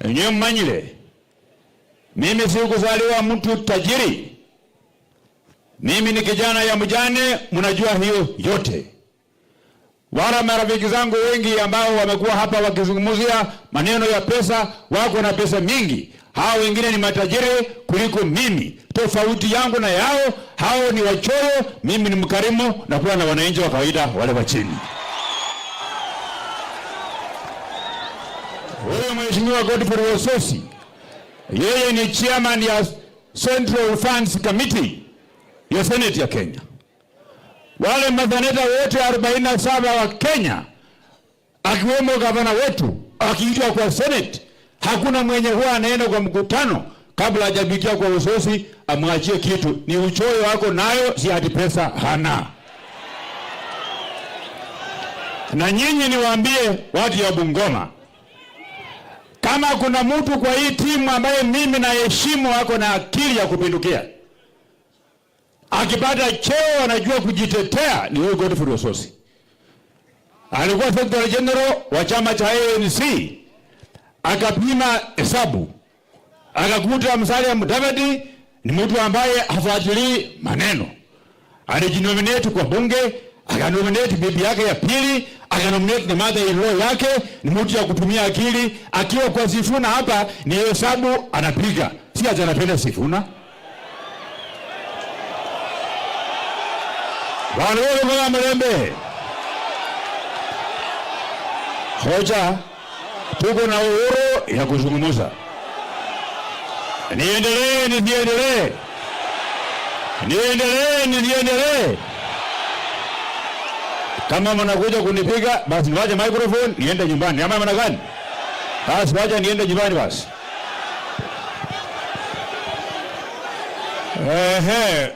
Enyewe mmanyile, mimi sikuzaliwa mtu tajiri. Mimi ni kijana ya mjane, mnajua hiyo yote. Wala marafiki zangu wengi ambao wamekuwa hapa wakizungumzia maneno ya pesa, wako na pesa mingi. Hao wengine ni matajiri kuliko mimi. Tofauti yangu na yao, hao ni wachoyo, mimi ni mkarimu na kuwa na wananchi wa kawaida wale wa chini. Huyu Mheshimiwa Godfrey Osotsi, yeye ni chairman ya Central Funds Committee ya Senate ya Kenya. Wale maseneta wote 47 wa Kenya, akiwemo gavana wetu, akiitwa kwa Senate, hakuna mwenye huwa anaenda kwa mkutano kabla hajapitia kwa Osotsi amwachie kitu. Ni uchoyo wako nayo, si ati pesa hana. Na nyinyi niwaambie watu ya Bungoma, kama kuna mtu kwa hii timu ambaye mimi naheshimu, ako na akili ya kupindukia, akipata cheo anajua kujitetea, ni huyu Godfrey Osotsi. Alikuwa Secretary General wa chama cha ANC, akapima hesabu, akakuta Musalia Mudavadi ni mtu ambaye hafuatilii maneno. Alijinominate kwa bunge, akanominate bibi yake ya pili, akanominate na mother in law yake. Ni mtu ya kutumia akili. Akiwa kwa Sifuna hapa ni hesabu anapiga, si ati anapenda Sifuna. Wanaume mlembe hoja, tuko na uhuru ya kuzungumza. Niendelee nisiendelee? Niendelee nisiendelee? Kama mnakuja kunipiga basi niwache microphone niende nyumbani, ama maana gani? Basi wacha niende nyumbani basi. Ehe.